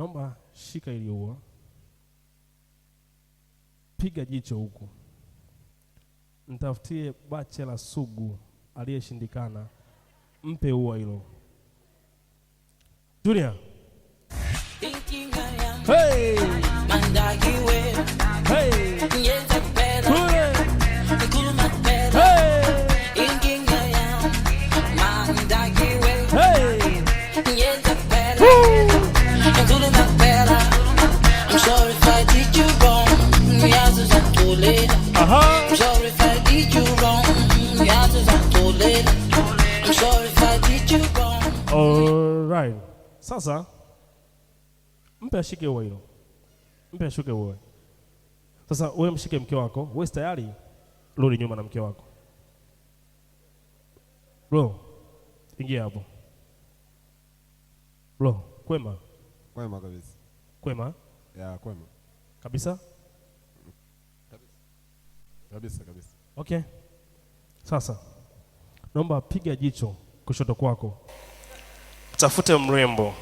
Naomba shika ili ua, piga jicho huku, nitafutie bachela sugu aliyeshindikana, mpe ua hilo. Junior. Hey! Hey! Kule! Hey! Hey! Woo! I'm sorry if I did you wrong. Aha! I'm sorry if I did you wrong. I'm sorry if I did you wrong. All right. Sasa mpe ashike ua hilo. Mpe ashuke ua. Sasa wewe mshike mke wako, wewe si tayari? Rudi nyuma na mke wako. Bro, ingia hapo. Bro, kwema? Kwema kabisa. Kwema? Ya, kwema. Kabisa? Kabisa kabisa. Okay. Sasa naomba piga jicho kushoto kwako. Tafute mrembo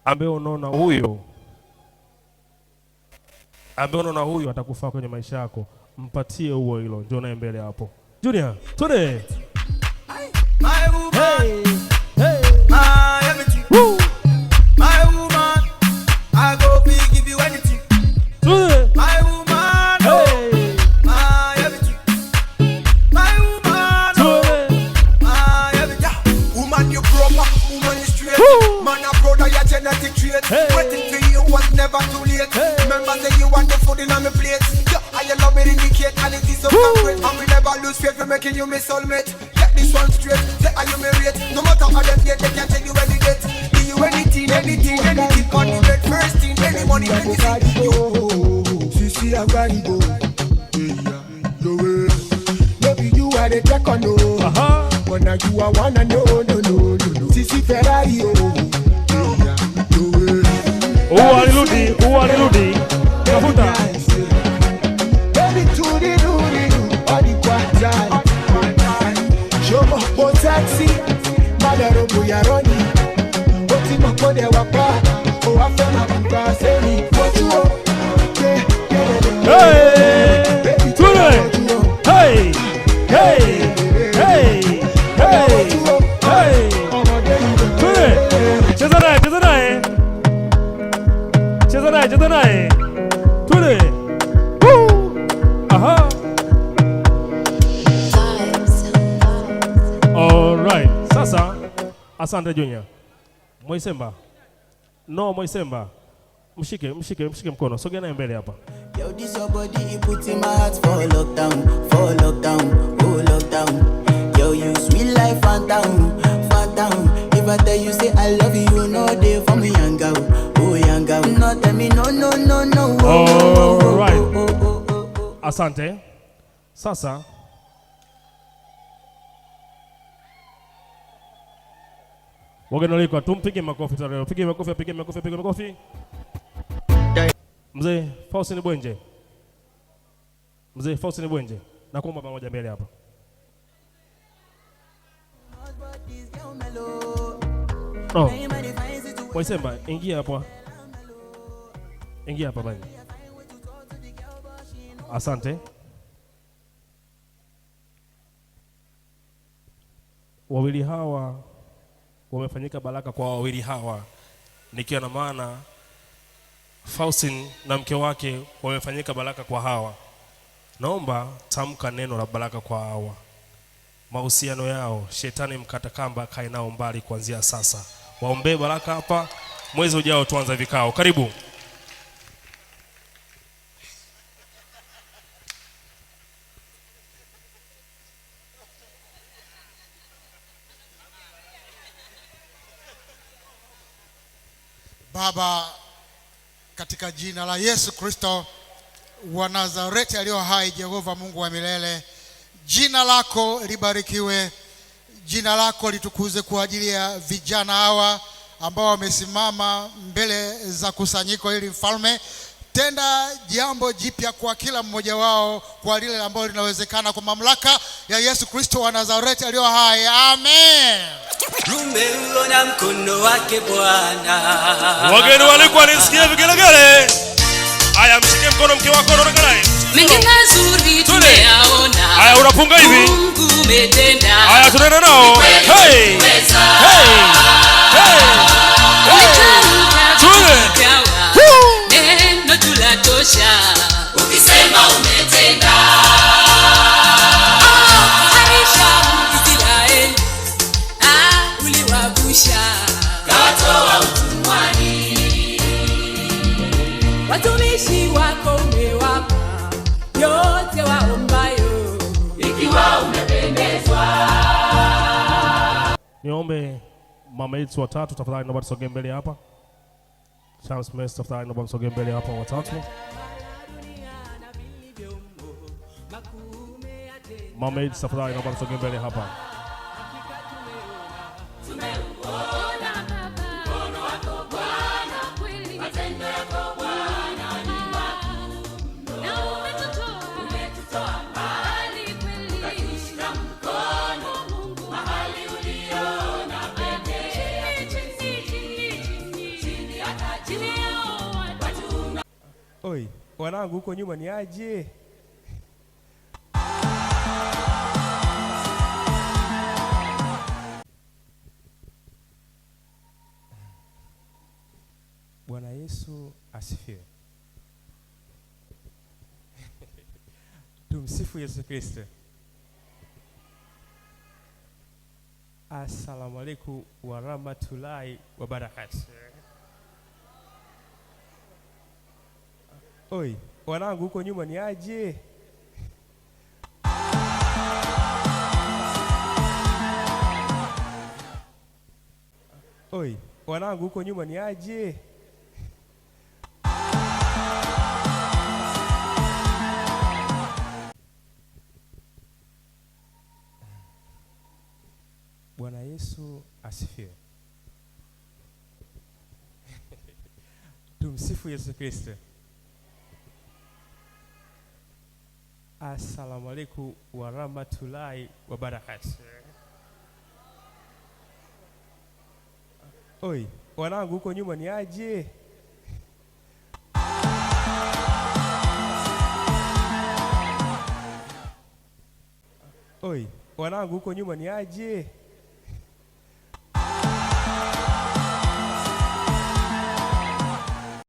ambaye unaona huyo, ambaye unaona huyu atakufaa kwenye maisha yako, mpatie huo hilo. Njoo naye mbele hapo. Junior, twende. My woman, Hey, hey. my everything. Woo. My woman, I go be give you anything. Twende. My woman, oh, Hey. my everything. My woman, oh, Twende. my everything. Woman, you proper, woman, you straight. Woo. Man, a proud of your genetic trait. Hey. Waiting for you was never too late. Hey. Remember, say you want the food in my plate. Yeah, I love it indicate, and it is so Woo. concrete. And we never lose faith, we making you my soulmate. Get this one straight, say are you married? No matter how them get, they can tell you any date. Do you anything, anything, anything on the bed? First thing, any money, anything. You Sisi Agbaribo, yeah, no be you I dey check on no, Aha. but now you I wanna know, no, no, no, no. Sisi Ferrari, oh, yeah, Ua alirudi, ua alirudi. Tafuta. Baby, to the do the do, all the quarter. Show me po sexy, madaro boya roni. Ó ti mọ̀ pé dẹ̀ wá pa, ó wá fẹ́ máa kúta sẹ́mi. Fojú o, yeah, yeah, yeah. Hey. Baby, Twende. fojú o. Hey. Hey. Hey. Hey. Hey. Twende. Cheza naye, cheza naye. Cheza naye, cheza naye. Twende. Woo. Aha. All right. Sasa asante Junior. Moisemba. No, Moisemba. Mshike, mshike, mshike mkono. Sogea naye mbele hapa. Yo, this your body, it put in my heart for lockdown, for lockdown, oh lockdown. Yo, you sweet life, phantom, phantom. If I tell you say I love you, you know they for me, young girl, oh young girl. No, tell me no, no, no, no. Oh, oh, oh, All right. oh, oh, oh, oh, oh. Asante. Sasa wageni waalikwa, tumpige makofi tena. Pige makofi, pige makofi, pige makofi. Mzee Faustin Bwenje. Mzee Faustin Bwenje, nakuomba pamoja mbele hapa. This girl mellow. No. Moisemba, ingia hapa. Ingia hapa bani. Asante. Wawili hawa wamefanyika baraka kwa wawili hawa, nikiwa na maana Faustin na mke wake wamefanyika baraka kwa hawa. Naomba tamka neno la baraka kwa hawa. Mahusiano yao, shetani mkata kamba kae nao mbali kuanzia sasa. Waombee baraka hapa, mwezi ujao tuanze vikao. Karibu. Baba, katika jina la Yesu Kristo wa Nazareti aliyo hai, Jehova Mungu wa milele, jina lako libarikiwe, jina lako litukuze kwa ajili ya vijana hawa ambao wamesimama mbele za kusanyiko hili. Mfalme, Tenda jambo jipya kwa kila mmoja wao, kwa lile ambalo linawezekana, kwa mamlaka ya Yesu Kristo wa Nazareti aliyo hai. Amen. Tumeuona mkono wake Bwana. Wageni walikuwa nisikie vigelegele. Haya, mshike mkono mke wako unaondoka naye. Mengi mazuri tumeyaona. Haya, unapunga hivi. Mungu umetenda. Haya, tunaenda nao. Hey! Hey! Hey! Ulitamka Tule. tukawa. Neno tulatosha. Ukisema umetenda. Harisha Israeli. Ah, uliwavusha. Kawatoa utumwani. Watumishi wako umewapa yote waombayo, ikiwa umependezwa. Niombe mama yetu watatu tafadhali, naomba tusogee mbele hapa. Charles Mess, tafadhali naomba msogee mbele hapa watatu. Mama yetu tafadhali naomba msogee mbele hapa. Tumeuona Baba, mkono wako Bwana, kweli matendo yako Bwana ni makuu mno. Na umetutoa mbali kweli, ukatushika mkono Mungu mahali uliona pekee. Chini, chini, chini, chini, hata chini yao watu. Oi, wanangu huko nyuma ni aje? Bwana Yesu asifiwe. Tumsifu Yesu Kristo. Assalamu alaikum warahmatullahi wabarakatuh. Oi, wanangu huko nyuma ni aje? Oi, wanangu huko nyuma ni aje? Bwana Yesu asifiwe. Tumsifu Yesu Kristo. Assalamu alaikum warahmatullahi wabarakatuh. Oi, wanangu huko nyuma ni aje? Oi, wanangu huko nyuma ni aje?